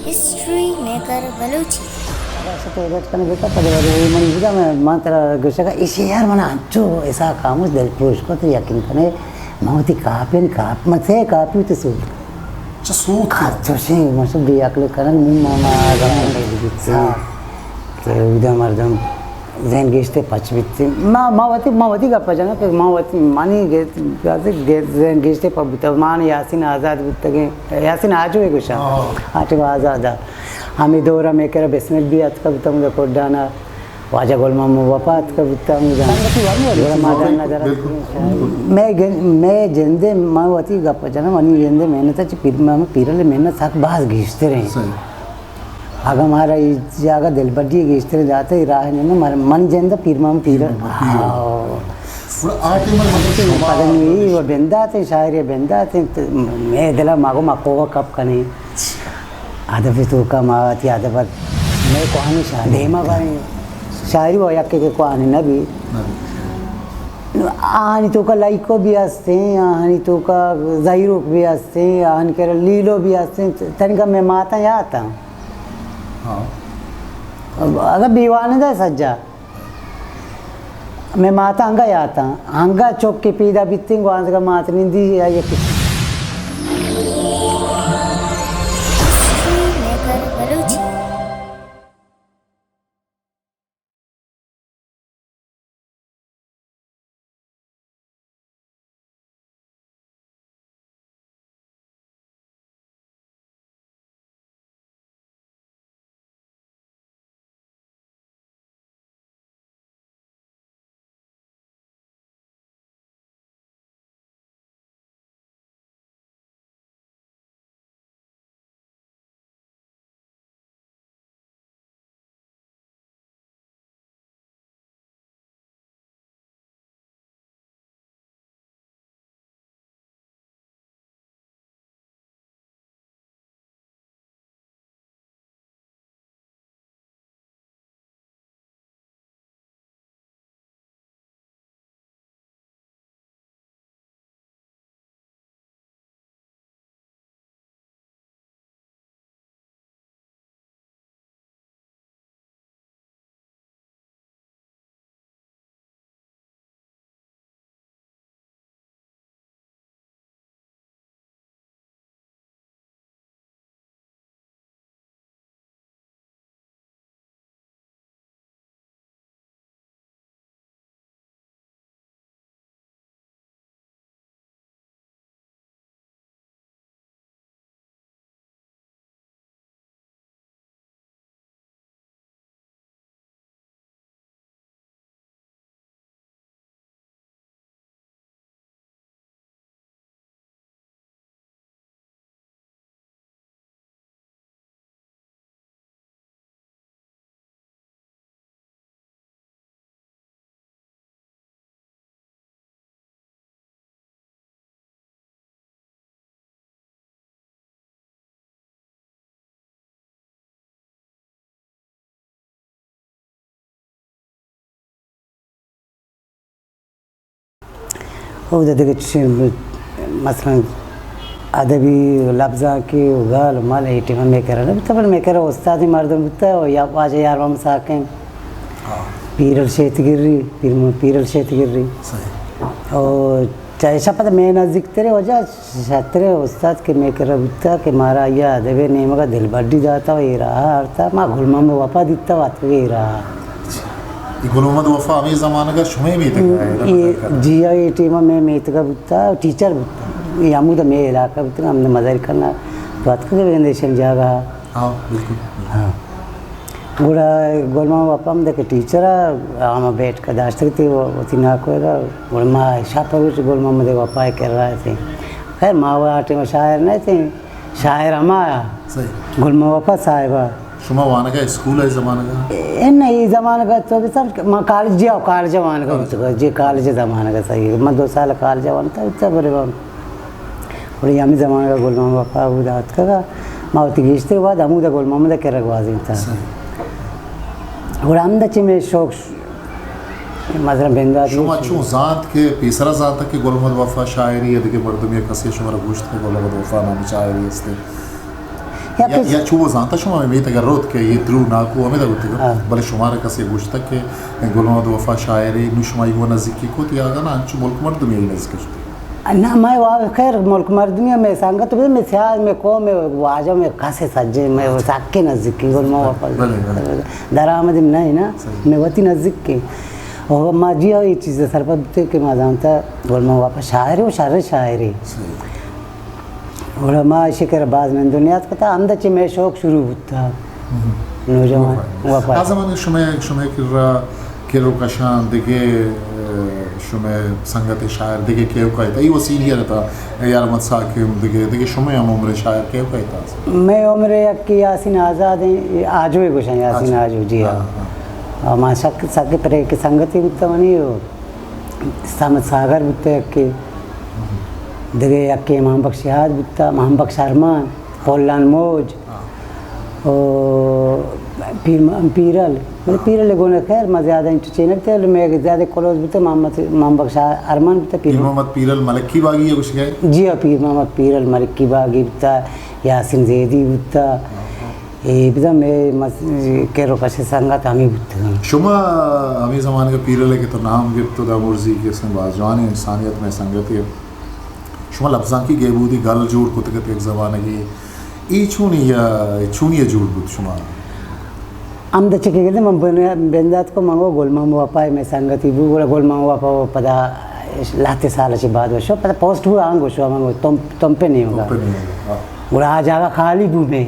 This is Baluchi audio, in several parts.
History maker Balochi. اچھا، تو ویٹ کنے بیٹا، پدے وری من بودا، من، من ترا گوشگا، ایشی یار من انچو اسحاق خاموش دل پروش کو، تو یقین کنے، من وتی کاپین کاپ، من سے کاپی تو سوت۔ اچھا، سوت؟ ہاں، تو شی، من شو بے عقل کنن، من ما، ما، آگا من بیتی۔ کہ اودا مردم ذہن گیشتے پچ بیت۔ ما، ما وتی، ما وتی گپ جناں کہ ما وتی، منی گے-، گے-، ذہن گیشتے پچ بوتا۔ من یاسین آزاد بوتگیں، یاسین آجو ء گوشاں۔ ہاں۔ آ ٹیم آزاد ء۔ ہمے دور ء مئے کرا بسمل بھی اتکا بوتا، مجھے کوڈانا واجہ گل محمد وفا اتکا بوتا، مجھے گل محمد نظر۔ بالکل، بالکل۔ مئے گن-، مئے جندے، ما وتی گپ جناں، منی جندے محنت چ پیر، ما پیرل محنت سک باز گیشتر ہیں۔ صحیح۔ اگاں مارا اے جاگہ دلبڈی گیشتر داتے، اے راہ نہ، مارا من جند پیر مام پیر۔ پیر مام پیر۔ آؤ۔ گڑا آ ٹائم ء مطلب شما پدا نی و بندات ہیں، شاعری بندات ہیں، تو مئے دل ء ماگو مکو کپ کنی۔ ادب تو کا ما وتی ادب مئے کوانی شاعر دیما باریں شاعری و یک کے کوانی نبی۔ نبی۔ آہانی تو کا لائکو بھی ہستیں، آہانی تو کا زہیروک بھی ہستیں، آہانی کرا لیلو بھی ہستیں، تنکا مئے ماتا یات ہیں۔ ہاں۔ اگاں بیوانگ ء سجا، مئے مات انگا یاتاں، انگا چک کہ پیدا بیتیں، گوانزگا مات نندی یا یک۔ اودا دگہ چشیں مثلاً ادبی لبزانکی و گال و مال اے ٹیم ء مئے کرا نہ بوتا، بلے مئے کرا استادی مردم بوتا و یا واجہ یار محمد ساکن، ہاں۔ پیرل شیتگری، پیر-، پیرل شیتگری۔ صحیح۔ او چہ ایشاں پدا مئے نزیک تریں واجہ شتریں استاد کہ مئے کرا بوتا کہ مارا آئی ء ادب ء نیمگ ء دلبڈی داتا و اے راہ ء آرتا، ما گل محمد وفا دیتا و اتکگ اے راہ ء۔ اچھا۔ اے گل محمد وفا ہمے زمانگ ء شمئے میتگ ء ء؟ اے، جی ہاں، اے ٹیم ء مئے میتگ ء بوتا، ٹیچر بوتا۔ اے ہمود ء مئے علاقہ بوتا، ہمود مزاری کھن ء تو اتکگ ئے بگندے ایشانی جاگہ ء۔ ہاں، بالکل۔ ہاں۔ گڑا گل محمد وفا ہمدا کہ ٹیچر ء، ہما بیٹھک ء داشتگ تی وتی ناکو ء، گڑا ما شپ ء گوش گل محمد وفا ء کرا اتیں۔ خیر، ما و آ ٹیم ء شاعر نہ اتیں، شاعر ہما صحیح۔ گل محمد وفا صاحب ء۔ شما وانگ ء اسکول ء زمانگ ء؟ اے نہ، اے زمانگ ء تو بسمجھ کہ ما کالج ء، کالج ء وانگ ء بوتگ، جی کالج ء زمانگ ء صحیح۔ ما دو سال کالج ء وانتا، بوتا بلے گڑا ہمے زمانگ ء گل محمد وفا اودا اتکگ ء، ما وتی گیشتر وھد ہمودا گل محمد ء کرا گوازینتگ۔ صحیح۔ گڑا ہمدا چہ مئے شوق ش-، مثلاً بندات شما چون زانت کہ پیسرا زانت کہ گل محمد وفا شاعری ء دگہ مردمے ء کسے شمارا گوشت کہ گل محمد وفا نامی شاعری است؟ یا، یا چو زانتا شما میتگ ءَ روت کہ اے درو ناکو ہمدا بوتگ، ہاں۔ بلے شمارا کسے گوشتگ کہ گل محمد وفا شاعرے، نوں شما اے گوں نزیکی کت یا اگاں نہ انچو ملک مردمی نزیک شت؟ نہ، مئے وا-، خیر، ملک مردمی، مئے سنگت بوت، مئے سیاد، مئے قوم، مئے واجہ، مئے کسے سجے، مئے سکے نزیکی گل محمد وفا۔ بلے، بلے۔ درآمد نہ نا، صحیح۔ مئے وتی نزیک کے۔ او ما جی ہاں، اے چیز سرپد بوتے کہ ما زانتا گل محمد وفا شاعرے و شر شاعرے۔ صحیح۔ گڑا ما ایشی کرا باز نند و نیاد کتا، ہمدا چہ مئے شوق شروع بوتا۔ ہم۔ نوجوان وفا۔ وفا۔ آ زمانگ شمئے، شمئے کرا کر و کشان دگہ، اه، شمئے سنگت شاعر دگہ کئے و کئے تا؟ ای و سینئر تا، یار احمد ساکم دگہ، دگہ شمئے ہم عمر شاعر کئے و کئے تا؟ مئے عمر یکی یاسین آزاد ہیں، آجو گوشن یاسین اچھا۔ آجو، جی ہاں۔ ہاں، ہاں۔ ہاں، ما سک، سک پرے کہ سنگتی بوتا منی و سامت ساگر بوتا یکے، دگہ یکے امام بخش یاد بوتا، امام بخش ارمان، پولان موج، ہاں۔ او پیر، پیرل، بلے ہاں۔ پیرل گونا خیر ما زیادہ انچو چینل تے، مئے زیادہ کلوز بوتا محمد، امام بخش ارمان بوتا، پیر پیر محمد پیرل ملکی باغی ہے گوشگئے؟ جی ہاں، پیر محمد پیرل ملکی باغی بوتا، یاسین زیدی بوتا۔ ہاں، ہاں۔ اے بزاں مئے مس-، کر و کش سنگت ہمے بوتگاں۔ شما ہمے زمانگ ءَ پیرل ءَ کہ تو نام گپت و دا مرزی کہ اسم باز جوانیں انسانیت مئے سنگتے۔ شما لبزانکی گیبودی گل جوڑ کتگ ات یک زمانگے۔ اے چونی یا، چونی ءَ جوڑ بوت شما؟ ہمدا چہ کہ گندے من بن-، بندات کو منگو گل محمد وفا مئے سنگتی بو، گڑا گل محمد وفا و پدا لہتے سال چہ بعد وشو، پدا پوسٹ بو آنگو شو منگو تم، تم پہ نیمگا۔ تم پہ نیمگا، ہاں۔ گڑا آ جاگہ خالی بو مئے۔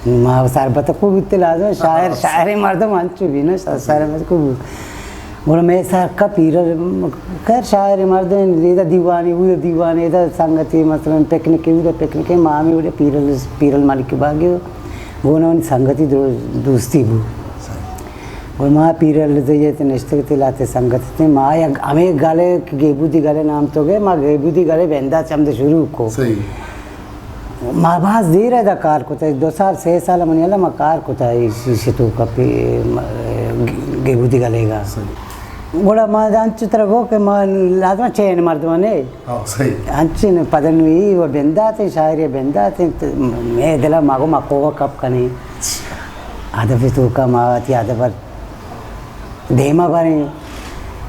ما سربت کو بوت لازم، شاعر، شاعر مردم انچو بی نا، شاعر مردم کو بو۔ گڑا مئے سر کا پیرل، خیر شاعر مردم، ایدا دیوانے، اودا دیوانے، ایدا سنگتی، مثلاً پکنک، اودا پکنک، ما ہمے وڑے پیرل، پیرل ملک باغی و گونا منی سنگتی دو-، دوستی بو۔ گڑا ما پیرل زیت نشتگ تے لاتے سنگت تے، ما یک ہمے گالے کہ گیبودی گالے نام تو گئے، ما گیبودی گالے بندا چمد شروع کو۔ صحیح۔ ما باز دیر ءَ دا کار کتا، دو سال، سے سال منی اللہ ما کار کتا، ایشی توکا پی-، م-، گیبودی گلیگا۔ صحیح۔ گڑا ما انچو ترا گو کہ ما لازم چین مردمانے۔ ہاں، صحیح۔ انچین پدنوی و بندات، شاعری بندات، تو مئے دلا ما گو ما کوہ کپ کنی۔ ادب توکا ما وتی ادب دیما بریں۔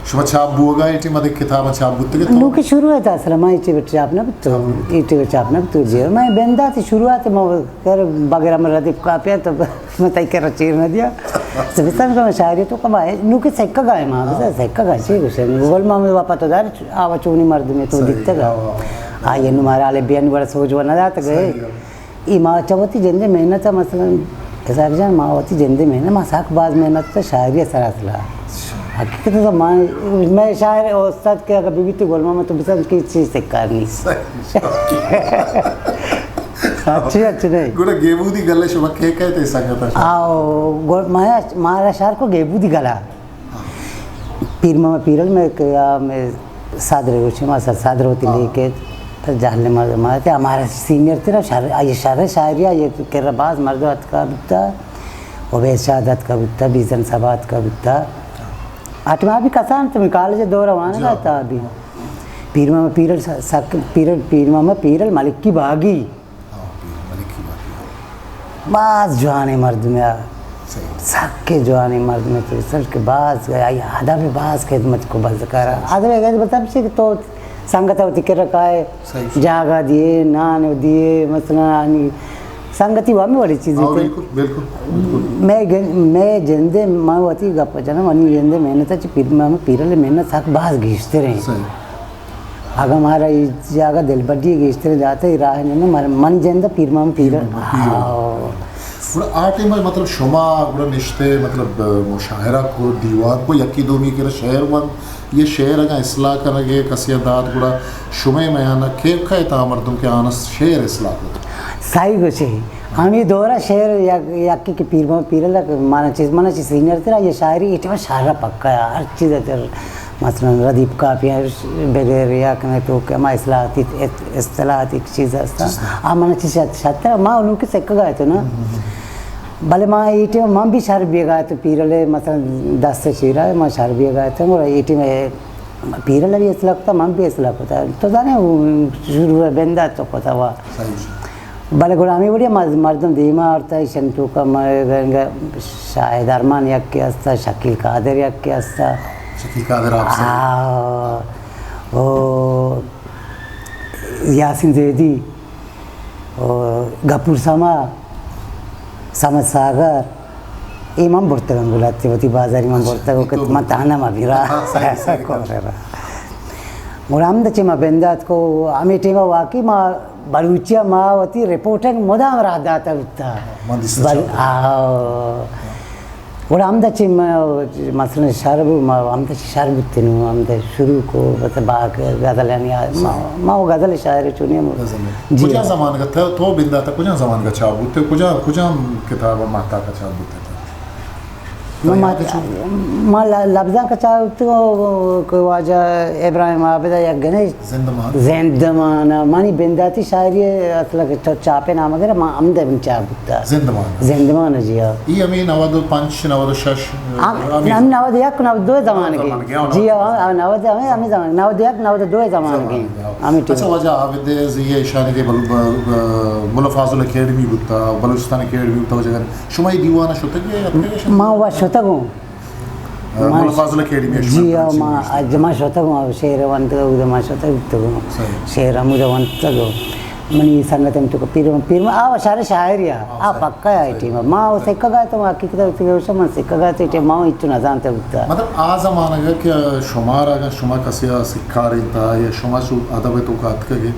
شما چاپ بوگا اے ٹیم ءَ کتاب چاپ بوتگ ات؟ نوکی شروعات اصلا ما اے ٹیم چاپ نہ بوتو۔ چاپ نہ بوتو۔ اے ٹیم چاپ نہ بوتو جی۔ میں بندات شروعات ما کر بغیر ہم ردیف کاپیا تو میں تئی کر چیر نہ دیا۔ تو بسم کہ شاعری تو کما ہے، نوکی سکا گائے ما، بس سکا گائے چی گوشے۔ گل ما واپا تو دار آوا چونی مردم تو دیتے گا۔ آئیے نو مارا لے بیان بڑا سوچ و نہ دات گئے۔ صحیح ہے۔ ای ما چہ وتی جندے محنت ءَ، مثلاً اسحاق جان، ما وتی جندے محنت، ما سک باز محنت کت شاعری ءِ سرا اصلا۔ حقیقت ءَ ما، مئے شاعر استاد کہ اگر ببیت گل محمد تو بسن کہ چیز سکار نہیں۔ اچھی، اچھی نہیں۔ گڑا گیبودی گل شما کئے کئے تے سنگت ءَ؟ آؤ، گل، ما، مارا شاعر کو گیبودی گلا۔ پیر محمد پیرل میں کہ، آ، میں صدر گوشے، ما صدر ہوتی ہاں۔ لے کے، تو جہل ما، ما تے ہمارا سینئر تھے نا، شر، آئیے شر شاعری، آئیے کرا باز مردو اتکا بوتا، عبید شاد اتکا بوتا، بیزن صاحب اتکا بوتا۔ اٹما بھی کسان تو کالج دور وانا جا۔ رہتا بھی۔ پیر محمد پیرل س-، سک-، پیرل، پیر محمد پیرل ملکی باغی۔ ہاں، پیر ملکی باغی۔ باز جوانیں مردمے آ۔ صحیح۔ سکے جوانیں مردمے تو سر کہ باز، آئی ادب باز خدمت کو بزکارا۔ ادب اگر مطلب چی کہ تو سنگت وتی کرا کائے، صحیح۔ جاگہ دیے، نان دیے، مثلاً آنی سنگتی و ہمیں والی چیزیں ہاں، تھے۔ بالکل، بالکل، بالکل۔ میں گن-، میں جندے، میں وتی گپ جنا، منی جندے محنت چی پیر، میں پیرل محنت سک باز گیشتر ہیں۔ صحیح۔ اگاں مارا اے جاگہ دلبڈی گیشتر داتا، اے راہ نہ، مارا من جند پیر مام پیر۔ پیر مام پیر۔ ہاں۔ گڑا آ ٹائم ءَ مطلب شما گڑا نشتے مطلب مشاعرہ کو، دیوان کو، یکی دومی کرا شعر بند، یہ شعر اگاں اصلاح کنگے کسی دات گڑا شمے میان ءَ کئے کئے تا مردم کہ آنس شعر اصلاح کو؟ سائی گوشے۔ ہمے دور ءَ شعر یک، یکے کہ پیر محمد پیرل ءَ مانا چیز، مانا چیز سینئر ترا یہ شاعری اے ٹائم ءَ شر ءَ پکا ہے، ہر چیز ءَ تر، مثلاً ردیف کاپی ءَ بگر یا کہ تو کہ ہما اصلاحاتی، اصطلاحاتی چیز ہستا، آ مانا چیز شت-، شتر ما انو کہ سکگا ہے تو نا۔ بلے ما اے ٹائم من بھی شر بیگا تو پیرل ءَ مثلاً دست چیرا ما شر بیگا تو، اور اے ٹائم پیرل ءَ بھی اصلاح کتا، من بھی اصلاح کتا۔ تو زانے شروع بندات تو کتا وا۔ صحیح۔ بلے گڑا ہمے وڑی ءَ مز-، مردم دیما آرتا، ایشانی توکا مئے گنگ شاہد ارمان یکے ہستا، شکیل قادر یکے ہستا۔ شکیل قادر آپ سے؟ آ، او یاسین زیدی، او گپور سما، سمد ساگر، اے من برتگاں گلات، وتی بازاری من برتگ کہ من تہنا ما بیرا۔ ہاں، صحیح، صحیح۔ گڑا ہمدا چہ ما بندات کو، ہمے ٹیم ءَ واقعی ما بلوچی ءَ ما وتی رپورٹنگ مدام راہ داتا بوتا۔ من دیستا بل-، شاہد۔ آ، گڑا ہمدا چہ ما، مثلاً شر بو، ما ہمدا چہ شر بوتیں، ہمدا شروع کو، بس باق غزل یعنی آ، ما، ما وہ غزل شاعر چونی ہم۔ غزل۔ جی۔ کجا زمانگا تو، تو بنداتا کجا زمانگا چاپ بوتے، کجا، کجا کتاب ماہتاکا چاپ بوتے؟ ما، ما ل-، لبزانک ءَ چاپ تو کہ واجہ ابراہیم عابد ءَ یک گنے زندمان۔ زندمان ءَ منی بنداتی شاعری اصل کہ چ-، چاپے نام اگر ما ہم دے بن چاپ بوتا۔ زندمان۔ زندمان، جی ہاں۔ ای ہمیں نود و پنچ، نود و شش، ہم، ہمیں ہم نود و یک، نود و دو زمانگی۔ زمانگی، ہاں، جی ہاں، نود و یک۔ ہاں، نود و یک، ہمیں، ہمیں زمان، نود و یک، نود و دو زمانگی۔ زمانگی، ہاں۔ ہمیں ٹھیک۔ اچھا، واجہ عابد زئی ءِ شاعری کے بل-، ب-، ب-، ملا فاضل اکیڈمی بوتا، بلوچستان اکیڈمی بوتا، وجہ شما اے دیوان ءَ شتگ ئے، اتکگ ئے شما؟ ما وا شتگ اوں۔ آ، ما ملا فاضل اکیڈمی ءَ شما جی، آ، ما، آ، ما شتگ اوں، شعر ونتگ، اود ما شتگ بوتگ اوں۔ صحیح۔ شعر ہمود ونتگ۔ منی سنگت ہم تو پیر، پیر، آ، شاعر، شاعر یا، ہاں، آ، صحیح، پکا ہے صحیح۔ ٹیم۔ ما وہ سکگا تو حقیقت ہے، تو من سکگا تو ٹیم، ما وہ اتو نزانتے بوتا۔ مطلب، آ زمانگا کہ شمارا اگر شما کسی سکارینتا یا شما چو ادب تو کا اتکگے،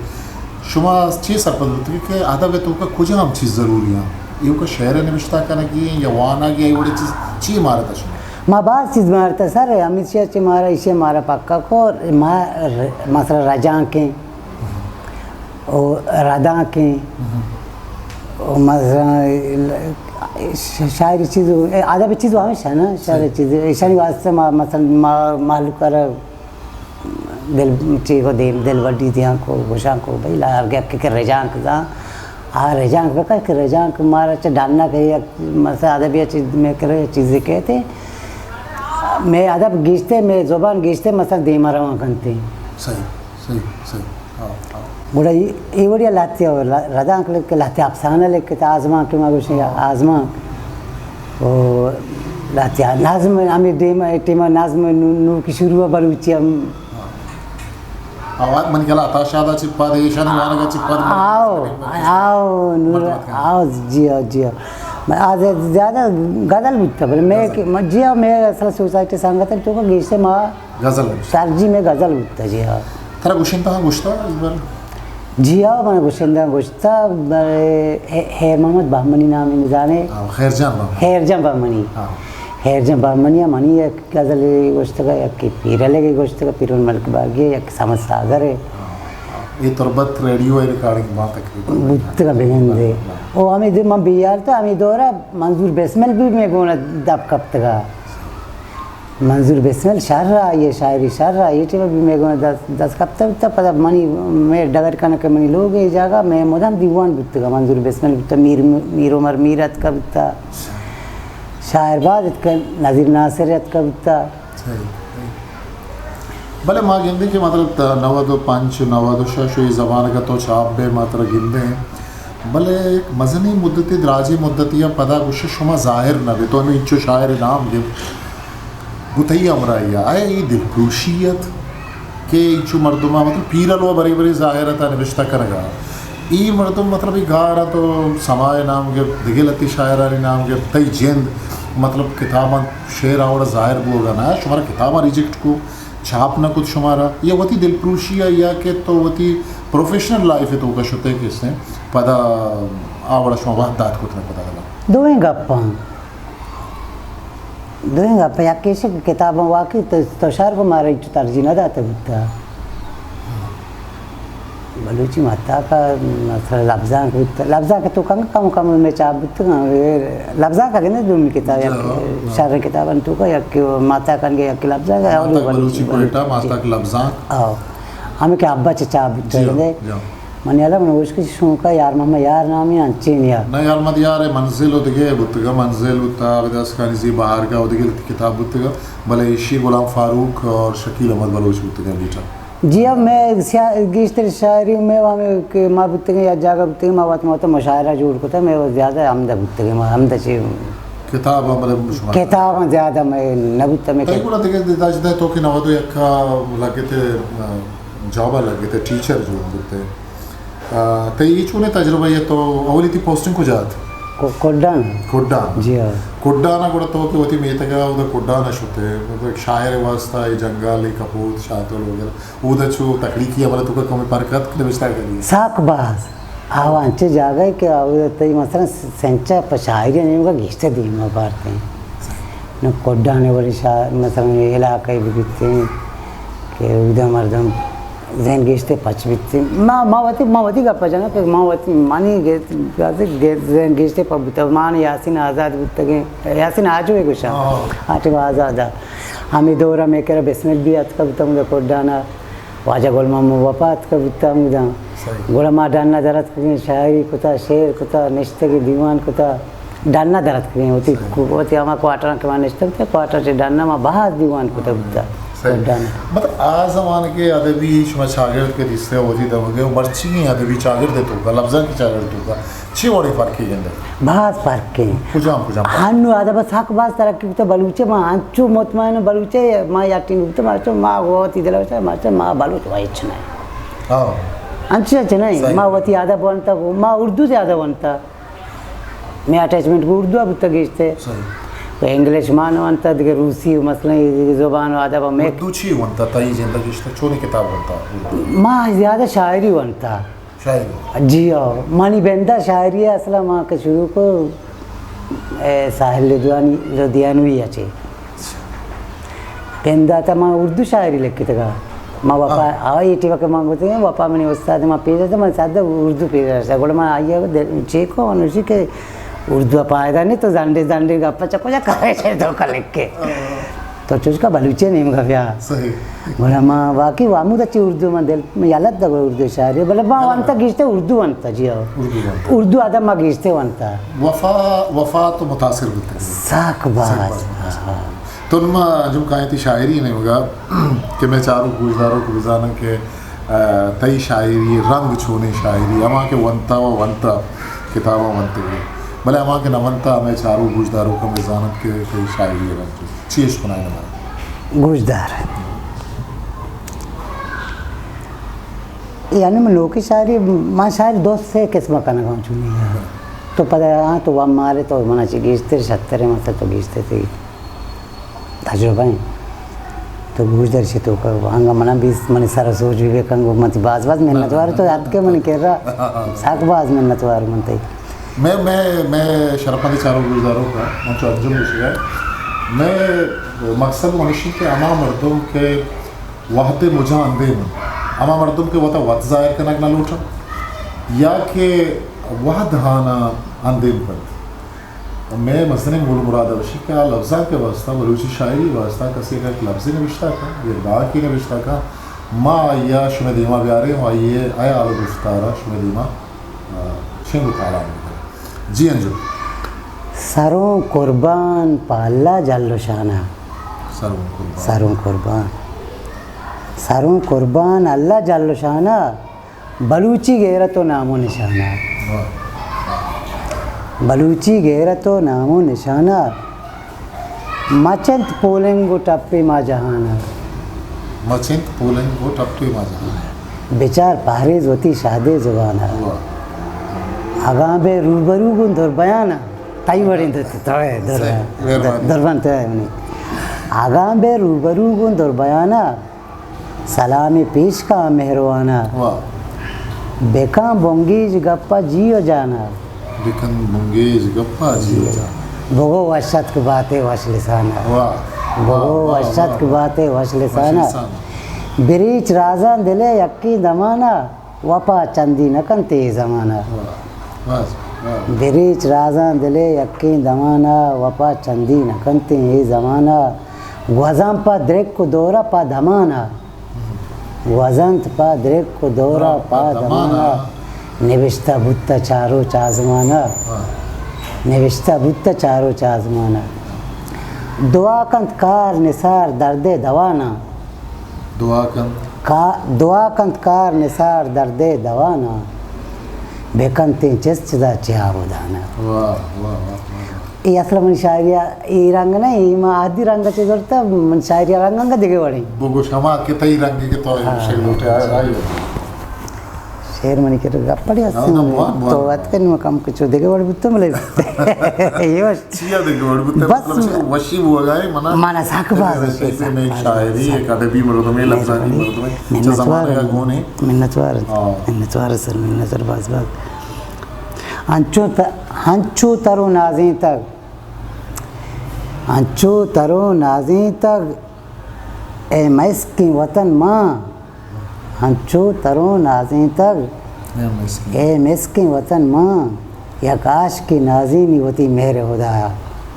شما چی سرپد بوتگی کہ ادب ءِ توکا کجام چیز ضروری ایں؟ ایوکا شعر نبشتہ کنگی یا وانگی، اے وڑیں چیز چی مارتا شما؟ ما باز چیز مارتا سر، ہمیشی چی مارا، ایشی مارا پکا کو، ما ر-، مثلاً رجانکیں، او ردانکیں، او مثلاً ش-، شاعری چیز، ادب چیز ہمیشہ نا، شعر چیز، ایشانی واسطہ ما مثلاً ما مہلوک را دل چی کو دیم، دل وڈی دیاں کو، گوشاں کو، بھئی، لا، ہر یک کہ رجانک زان، آ رجانک بکن کہ رجانک مارا چہ ڈنّا کہ یک مسئلہ ادبی چیز میں کرے چیزے کہتے، میں ادب گیشتے، میں زبان گیشتے، مثلاً دیما روان کنتے۔ صحیح، صحیح، صحیح۔ ہاں، ہاں۔ گڑا اے، اے وڑیا لہتے ءَ ر-، ردانک لکھ، لہتے افسانہ لکھت، آزمانک کہ ما گوشیں آزمانک۔ او لہتے نظم، ہمے ٹیم، ٹیم نظم نو-، نوکی شروع بلوچی ہم۔ آوات من گلا عطا شاد چہ پد، ایشانی وانگا چہ پد۔ آؤ، آؤ، نور، مردم آؤ، جی، آؤ، جی، آؤ۔ من آ زیادہ غزل بوتا، بلے میں غزل۔ کہ، من، جی، آؤ، میں اصل سوسائٹی سنگت تو کو گیشتے ما غزل نوشتہ۔ ترجیح میں غزل بوتا، جی ہاں۔ ترا گشندہ ہاں گشتہ اس بار؟ جی ہاں، من گشندہ ہاں گشتہ، بلے ہے-، ہیر محمد بہمنی نام ہے نزانے۔ ہاں، خیر جان بہمنی۔ خیر جان بہمنی۔ ہاں۔ خیر جان بہمنی ہم منی یک غزل گشتگا، یک پیرلے گشتگا، پیرون ملک باگی، یک سمت ساگر ہے۔ ہاں، ہاں۔ یہ تربت ریڈیو ہے ریکارڈنگ بات تقریباً۔ بوتگا بگندے۔ ہاں۔ او ہمیں دے من بیار تا، ہمیں دورہ منظور بسمل بھی میں گونا دب کپتگا۔ منظور بسمل شر ءَ، آئی ءِ شاعری شر ءَ، آئی ءِ ٹیم ءَ بھی مئے گون دست، دست کپتہ بوتہ، پدا منی، مئے ڈگر کنک ءَ منی لوگ ءِ جاگہ، مئے مدام دیوان بوتگا، منظور بسمل بوتہ، میر، میر عمر میر اتکہ بوتہ، شاعر باز اتکہ، نذیر ناصر اتکہ بوتہ۔ صحیح، صحیح۔ بلے ما گندیں کہ مطلب تا نود و پنچ، نود و شش ءُ اے زمانگ ءَ تو چاپ بئے ما ترا گندیں، بلے یک مزنیں مدتے، دراجیں مدتے ءَ پدا گوشے شما ظاہر نہ بئے، تو ہمے انچو شاعر ءِ نام گپت۔ گوں تئی ہمراہی ءَ، آیا اے دلپروشی ات کہ انچو مردم ءَ، مطلب، پیرل ءُ برے برے ظاہر ات ءَ نبشتہ کنگ ءَ۔ اے مردم، مطلب، اے گار ات ءُ سما ءِ نام گپت، دگہ لتی شاعرانی نام گپت، تئی جند، مطلب، کتاباں شعر آ وڑ ءَ ظاہر بوگ ءَ نہ، شمارا کتاباں ریجیکٹ کو، چھاپ نہ کت شمارا، یا وتی دلپروشی ءَ یا کہ تو وتی پروفیشنل لائف ءِ توکا شتے کسے پدا آ وڑ ءَ شما وہد دات کت نہ کت اگلا؟ دوئیں گپاں۔ دوئیں گپ، یکے ایش کہ کتاباں واقعی تو، تو شر گوں مارا ہچ ترجیح نہ داتگ بوتگ۔ بلوچی ماہتاک ءَ مثلاً لبزانک بوتگ، لبزانک تو کم کم کم میں چاپ بوتگ، لبزانک اگہ نہ دومی کتاب، یک شریں کتابانی توکا یک ماہتاک انگے، یک لبزانک، اولی ماہتاک بلوچی، بلوچی کوئٹہ، ماہتاک لبزانک۔ آؤ۔ ہمیں کہ ابا چہ چاپ بوتگ، جی ہاں، جی ہاں۔ من یلہ من اوشکش شونکا یار محمد یار نامی انچین یا۔ نہ، یار محمد یار ءِ منزل ءُ دگہ بوتگا، منزل بوتا، ابداس خانی زی بہارگاہ ءُ دگہ کتاب بوتگا، بلے ایشی غلام فاروق اور شکیل احمد بلوچ بوتگا ایڈیٹر۔ جی ہاں، مئے سیا-، گیشتر شاعری مئے ہمے کہ ما بوتگیں یا جاگہ بوتگیں، ما وت ما وت مشاعرہ جوڑ کتا، مئے زیادہ ہمدا بوتگیں، ما ہمدا چی کتاب ہم بلے شما کتاب ہم زیادہ مئے نہ بوتا، مئے تئی گڑا دگہ جدا جدا تو کہ نود و یک ءَ لگتے، آ، جاب ءَ لگتے، ٹیچر جوڑ بوتے۔ آ، تئی چونیں تجربہ ہے؟ تو اولی تئی پوسٹنگ کجا ات؟ کو-، کڈان۔ کڈان۔ جی ہاں۔ کڈان ءَ گڑا تو کہ وتی میتگ ءَ اودا کڈان ءَ شتے، مطلب ایک شاعر واسطہ اے جنگل، اے کپوت، شاتل وغیرہ۔ اودا چو تخلیقی عمل تو کا کمی پرکت نوشتہ کری؟ ساک باز۔ آو انچے جاگہ کہ اودا تئی مثلاً سنچا پہ شاعری نیمگا گیشتر دیما بارتے ہیں۔ نو کڈانے ولی شاعر، مثلاً علاقہ بھی بیتے ہیں کہ اودا مردم ذہن گیشتر پچ بیتے ہیں۔ ما، ما وتی، ما وتی گپا جنا کہ ما وتی، مانی گے-، گے-، ذہن گیشتر پچ بیتا۔ مان یاسین آزاد بوتگیں، یاسین آجو ہے گوشا۔ ہاں۔ آٹے آزاد۔ ہمیں دورہ میں کرا بسمل بھی اتکا بوتا مجھے کڈانا۔ واجہ گل محمد وفا اتکگ بوت ہموداں۔ صحیح۔ گڑا ما ڈن ءَ در اتکگیں، شاعری کتا، شعر کتا، نشتگیں دیوان کتا، ڈن ءَ در اتکگیں۔ وتی، صحیح۔ وتی ہما کوارٹراں کہ ما نشتگ بوتیں، کوارٹر چہ ڈن ءَ ما باز دیوان کتا بوتا۔ صحیح۔ ڈن ءَ۔ مطلب آ زمانگے ادبی شما چاگرد کہ دیستے وتی دمگے و مرچی ادبی چاگرد توکا، لبزانکی چاگرد توکا، چی وڑیں فرقے گندے؟ باز فرق ایں۔ کجام، کجام فرق؟ ہنو ادب سک باز ترقی بوتا، بلوچ ما انچو مطمئن بلوچ ما یقین بوتا، ما چو ما وتی دل بوتا، ما چو ما بلوچ و ہچ نہیں۔ ہاں۔ انچو ہچ نہیں، صحیح۔ ما وتی ادب ونتا، ما اردو زیادہ ونتا۔ میں اٹیچمنٹ کو اردو بوتا گیشتے۔ صحیح۔ تو انگلش مان ونتا، دیگه روسی و مثلاً یہ دیگه زبان و ادب میں اردو چی ونتا؟ تئی جند گیشتے چونی کتاب ونتا؟ اردو۔ ما زیادہ شاعری ونتا۔ شاعری۔ جی ہاں، منی بندہ شاعری ہے، اصلا ما کہ شروع کو، اے، ساحل لدھیانی، لدھیانوی اچے۔ بندہ تا ما اردو شاعری لکھتگا۔ ما وفا، ہاں۔ آئی ٹی وقت ما گوتے ہیں، وفا منی استاد ما پیش آتا، من سادہ اردو پیش آتا۔ گوڑا ما آئی چیک کو، انوشی کہ اردو پائدہ نہیں تو زنڈے، زنڈے گپا چکو جا کرے چے تو کا لکھ کے۔ ہاں۔ تو چوش کا بلوچی نیمگا بیا۔ صحیح۔ گڑا ما واقعی وامود اچھی اردو من دل، من یلت دا اردو شاعری، بلے ما ہاں۔ وانتا گیشتے اردو وانتا جی ہاں۔ اردو وانتا۔ اردو ادب ما گیشتے وانتا۔ وفا، وفا تو متاثر بوتے۔ ساک باز۔ ساک باز متاثر۔ ہاں۔ تو ما انجم کائیں تئی شاعری نیمگا کہ میں چارو گوشدارو کو بزانن کہ آ، تئی شاعری رنگ چونیں شاعری، ہما کہ ونتا و ونتا، کتاباں ونتگی، بلے ہما کہ نہ ونتا، ہمے چارو گوشداروک ہم بزانت کہ تئی شاعری رنگ چی، چی اش کنائے نہ مرا؟ گوشدار۔ یعنی من لوکی شاعری، ما شاعری دو سے قسم کنگا چونی۔ تو پدا آ تو وام مارے تو منا چی گیشتر شتر مت تو گیشتر تئی تجربہ ایں۔ تو گوشدار چہ توکا انگا منا بیست منی سر سوج بھی بکن گو متی باز باز منت وار تو اتکے منی کرا ساک باز منت وار من تئی۔ میں، میں، میں شرپمند چارو گوشداروکا من چو انجم گوشگا۔ میں مقصد منشی کہ ہما مردم کہ وہد مجا اندیم، ہما مردم کہ وتا وت ظاہر کنگ نہ لوٹا یا کہ وہد ہانا اندیم کنت۔ مئے مزنیں مول مراد ہمیش کہ آ لبزانک ءِ واستہ، بلوچی شاعری ءِ واستہ کسے اگاں یک لبزے نبشتہ کن، یک ڈاکے نبشتہ کن، ما آئی ءَ شمئے دیما بیاریں و آئی ءِ ہیال و گفتار ءَ شمئے دیما، آ، شنگ و تالان بکنیں۔ جی انجم۔ سروں قربان پہ اللہ جل و شانہ۔ سروں قربان۔ سروں قربان۔ سروں قربان اللہ جل و شانہ۔ بلوچی غیرت و نام و نشانہ۔ واہ۔ بلوچی غیرت و نام و نشانہ۔ مچنت پولنگ و ٹپے ما جہانا۔ مچنت پولنگ و ٹپے ما جہانا۔ بچار پہریز وتی شہدے زبانا۔ واہ۔ اگاں بے روبرو گوں دربیانا۔ تئی وڑیں در-، در-، در-، صحیح۔ مہربانی۔ دربان تو ہے منی۔ اگاں بے روبرو گوں دربیانا۔ سلامے پیش کن مہروانا۔ واہ۔ بکن بنگیج گپا جی و جانا۔ بکن بنگیج گپا جی و جانا۔ بگو وش اتک باتے وش لسانا۔ واہ۔ بگو واہ، وش اتک واہ۔ باتے وش لسانا۔ وش لسانا۔ بریچ رازاں دلے یکیں دمانا، وپا چندی نہ کنت اے زمانہ۔ واہ، واہ، واہ۔ بریچ رازاں دلے یکیں دمانہ، وپا چندی نہ کنت اے زمانہ۔ گوزاں پہ درک و دورہ پہ دمانہ۔ گوزنت پہ درک و دورہ پہ دمانہ۔ نبشتہ بوتہ چار روچ آزمانہ۔ واہ۔ نبشتہ بوتہ چار روچ آزمانہ۔ دعا کنت کار نثار دردے دوانہ۔ دعا کنت۔ کا-، دعا کنت کار نثار دردے دوا نہ، بکنتیں چست چدا چیا ہدانا۔ واہ، واہ، واہ، واہ۔ اے اصل منی شاعری ء اے رنگ نہ، اے ما عادی رنگ چہ زرتا، من شاعری ء رنگ انگا دگہ وڑیں۔ بگوش ہما کہ تئی رنگ کہ تو ہاں۔ شعر لوٹے آ-، آئی۔ شعر منی کہ گپ پڑی ہستی نہ، نہ، منی۔ بوان، بوان، تو بوان۔ ات کن کم کچو دگہ وڑ بوتو ملے۔ اے وش۔ چیا دگہ وڑ بوتو، بس مطلب، وشی بوگا ہے منا۔ منا ساک باز ہے، شاعری، ایک ادبی مردم ہے، لفظانی مردم ہے، چہ زمانہ کا گون ہے۔ منتوار، ہاں۔ منتوار سر، منتوار باز باز۔ انچو ت-، انچو تر و نازینتگ، انچو تر و نازینتگ، اے مسکیں وطن ماں، انچو تر و نازینتگ، اے مسکیں۔ اے مسکیں وطن ماں، یک عاشقے نازینی وتی مہر ہدایا۔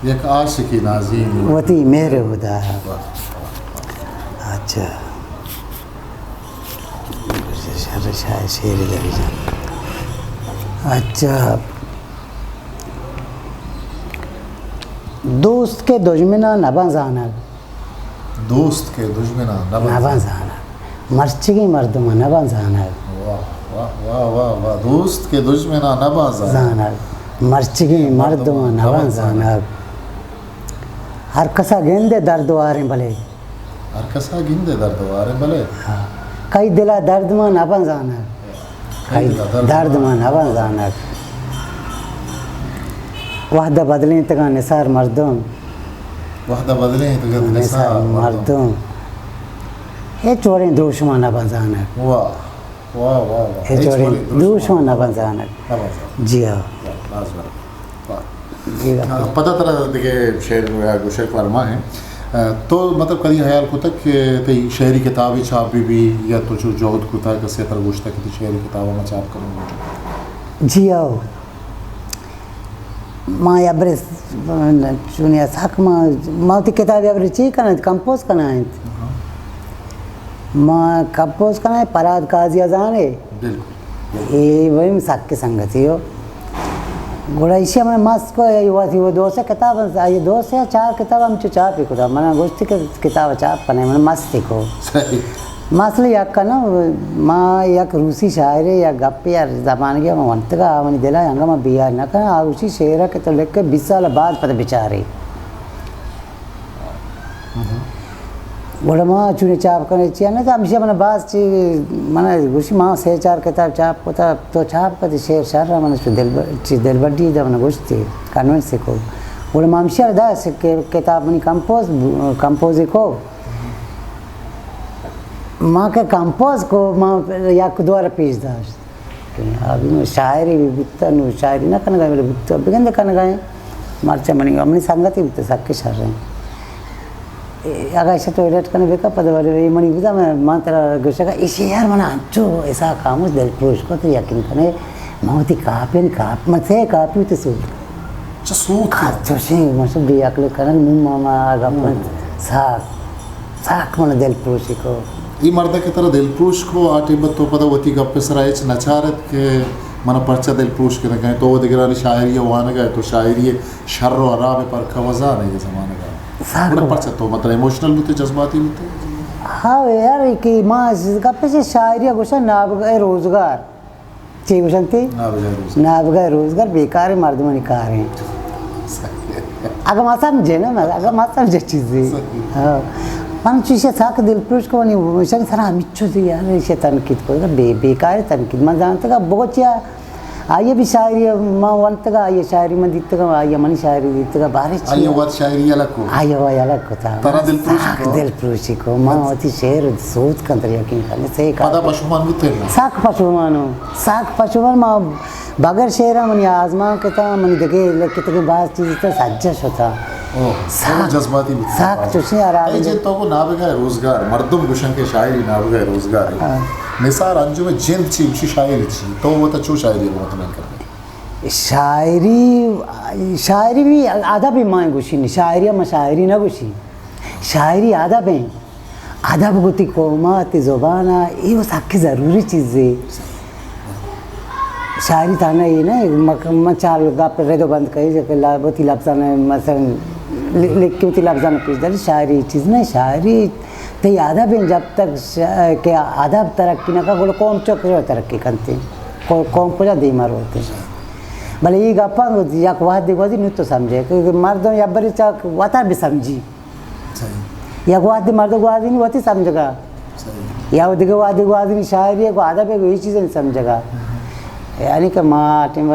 یک عاشقے نازینی وتی مہر ہدایا۔ واہ، واہ، واہ۔ اچھا۔ شر شاعر شیر دری جان۔ اچھا۔ دوست کہ دژمنا نباں زانگ۔ دوست کہ دژمنا نباں نباں زانگ۔ زانگ۔ مرچگیں مردما نباں زانگ۔ واہ، واہ، واہ، واہ، واہ۔ دوست کہ دژمنا نباں زانگ۔ زانگ۔ مرچگیں مردما نباں زانگ۔ ہر کسا گندے درد واریں بلے۔ ہر کسا گندے درد واریں بلے۔ ہاں۔ کئی دلا درد ما نباں زانگ۔ کئی دلا درد ما نباں زانگ۔ وہد بدلینتگاں نثار مردم۔ وہد بدلینتگاں نثار مردم۔ ہچ وڑیں دروشما نباں زانگ۔ واہ، واہ، واہ، واہ۔ ہچ وڑیں دروشما نباں زانگ۔ نباں زانگ۔ جی ہاں۔ واہ، لاجواب۔ واہ۔ جی ہاں۔ پدا ترا دگہ شعر یا گوشگ پرما ہیں۔ تو مطلب کدی خیال کتگ کہ تئی شعری کتابے چھاپ بہ بی یا تو چو جہد کتگ کسے ترا گوشتگ کہ تئی شعری کتاب ما چھاپ کنوں؟ جی ہاں۔ ما یا برے چونی سک ما، ما وتی کتاب یا برے چی کناں، کمپوز کناں انت۔ ہاں۔ ما کمپوز کناں، پراد قاضی ء زانے۔ بالکل۔ اے ویم سک سنگتی ہو۔ گڑا ایشی من مست کو، اے وتی وہ دو سے کتاب، اے دو سے چار کتاب ہم چو چاپ ہی کتا۔ من گوشتی کہ کتاب چاپ کنے، من مستی کو۔ صحیح۔ مسئلہ یک نا، ما یک روسی شاعرے یک گپے ہر زمانگی ما ونتگا، آ منی دلا انگا ما بیار نہ کناں، آ گوشی شعرا کہ تو لکھ بیست سال بعد پتہ بچارے۔ گڑا ما چونی چاپ کنے چیا نہ، تو ہمیشہ من باز چی، من گوشی ما سے چار کتاب چاپ کتا، تو چاپ کتی شعر شر من چو دل ب-، چی دلبڈی دا من گوشتی، کنونس کو۔ گڑا ما ہمیشہ دا سے کہ کتاب منی کمپوز، کمپوز کو۔ ما کہ کمپوز کو، ما یک دوار پیش داشت۔ کہ ابھی نو شاعری بھی بوتا، نو شاعری نہ کنگا، بلے بوتا، بگند کنگا ہیں۔ مرچا منی، منی سنگتی بوتا، سکے شر ہیں۔ اے، اگا ایشا تو ایڈٹ کنے بکا، پد ولے اے منی بوتا، من، من ترا گوشگا، ایشی یار من انچو ایسا خاموش دل پروش کو، تو یقین کنے، ما وتی کاپی، کاپ، من سے کاپی تو سو۔ چہ سوت آ، چوشیں، من شو بے عقل کنگ، نوں ما، ما آ گپ ہم۔ ساک، ساک من دل پروشی کو۔ اے مرد کہ ترا دل پروش کو، آ ٹیم تو پدا وتی گپ سرا ہچ نہ چارت کہ من پرچا دل پروش کنگا، تو دگرانی شاعری وانگا، تو شاعری شر و حراب پرکھا وزانے اے زمانگا۔ ساک گڑا پرچا تو مطلب ایموشنل بوتے، جذباتی بوتے؟ ہاں یار، کہ ما گپ سے شاعری گوشا نابغہ روزگار۔ چے گوشنت؟ نابغہ روزگار۔ نابغہ روزگار بیکار مردمانی کار ہیں۔ صحیح۔ اگہ ما سمجھے نا، اگہ ما سمجھے چیزی۔ صحیح۔ ہاں۔ من چیزے ساک دل پروش کو، منی شری سرا ہمیچو دی یار، ایشی تنقید کو، بے، بیکار تنقید۔ من زانتگا بگو چیا، آئیے بھی شاعری ما ونتگا، آئیے شاعری من دیتگا، آئیے منی شاعری دیتگا، بارے چی؟ آئیے وقت شاعری الگ کو۔ آئیے وہ الگ کو تا۔ ترا دل پروش ساک کو؟ دل پروشی کو۔ ما وتی شعر سوت کن تر یقین کن، سے کا۔ پدا پشومان بوتے نا؟ ساک پشومانو۔ ساک پشومان ما بغیر شعرا منی آزمان کتا، منی دگہ لکھتگیں باز چیز تا سجہ شتا۔ اوہ، ساک، جذباتی بوتا۔ ساک چوشیں آرام اے جے تو کو نابغہ روزگار، مردم گوشن کہ شاعری نابغہ روزگار ہے۔ ہاں۔ نثار انجم جند چی، گوشی شاعری چی، تو وہ تا چو شاعری رو مطمئن کر۔ شاعری، شاعری بھی ادب ما گوشی نی، شاعری ما شاعری نہ گوشی۔ شاعری ادب ہیں۔ ادب گوتی قوما تی زبانا، اے وہ سکی ضروری چیزے۔ شاعری تانا اے نہ، مک-، من چار گپ رد و بند کئی، کہ لا-، وتی لفظانا، مثلاً، ل-، لکھ کے وتی لفظانا پیش داری، شاعری چیز نہ، شاعری تئی ادب انت، جب تک ش-، کہ ادب ترقی نہ کنت، گڑا قوم چک ترقی کنت، قو-، قوم کجا دیما روت؟ بلے اے گپاں یک وہدے گوزی نوں تو سمجھے کہ مردم یک برے چا وتا بہ سمجھی۔ یک وہدے مردم گوازینی وتی سمجھگا۔ یا دگہ وہدے گوازینی شاعری ءَ گوں ادب ءَ گوں اے چیزانی سمجھگا۔ یعنی کہ ما ٹیم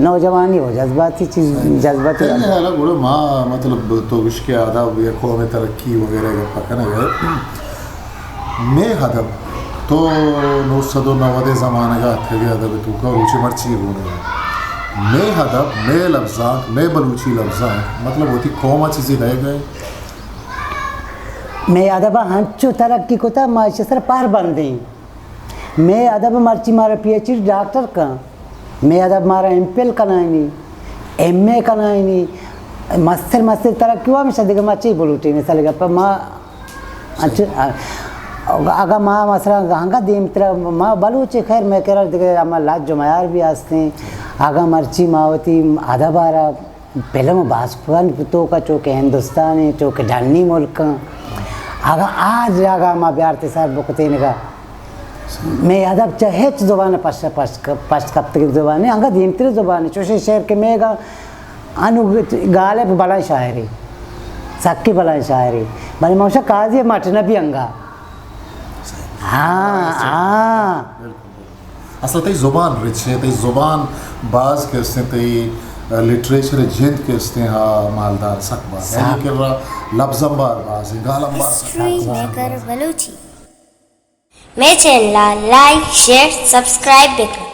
نوجوانی و جذباتی چیز، جذباتی۔ خیر حالا گڑا ما مطلب تو گوش کہ ادب یا قوم ترقی وغیرہ گپ کنگ ءَ۔ مئے ادب تو نو سد و نود ءِ زمانگ ءَ اتکگ ئے ادب ءِ توکا روچے مرچی گون ئے۔ مئے ادب، مئے لبزانک، مئے بلوچی لبزانک مطلب وتی قوم ءَ چیزے دئیگ ءَ۔ مئے ادب ءَ ہنچو ترقی کتا، ما ایشی سر پہر بندیں۔ مئے ادب مرچی مارا پی ایچ ڈی ڈاکٹر کن، مئے ادب مارا ایم فل کنائینی، ایم اے کنائینی، مستر مستر ترقی ہوا ہمیشہ دگہ ما چی بلوٹیں؟ مثال گپ ما انچو، اگاں ما مثلاً انگا دیمترا ما بلوچ خیر مئے کرا دگہ ہما لج و میار بھی ہستیں، اگاں مرچی ما وتی ادب ءَ را فلم و باسکانی توکا چو کہ ہندوستان ءَ، چو کہ ڈنی ملک ءَ، اگاں آ جاگہ ما بیارتے سر بکتینگا، مئے ادب چہ ہچ زبان پشت، پشت، پشت کپتگیں زبانے، انگا دیمتر زبانے، چوشیں شعر کہ مئے گا انو غالب بلائیں شاعرے، سکی بلائیں شاعرے، بلے موشا قاضی مٹ نہ بھی انگا۔ ہاں، ہاں۔ اصل تئی زبان رچ ہے، تئی زبان باز کہ استیں، تئی لٹریچر جند کہ استیں، ہا مالدار سک باز ہے۔ سک۔ لیکن را لبز انبار باز ہے، گال انبار سک ہسٹری باز ہے۔ میکر بلوچی۔ مئے چینل ءَ لائک، شیئر، سبسکرائب بکن۔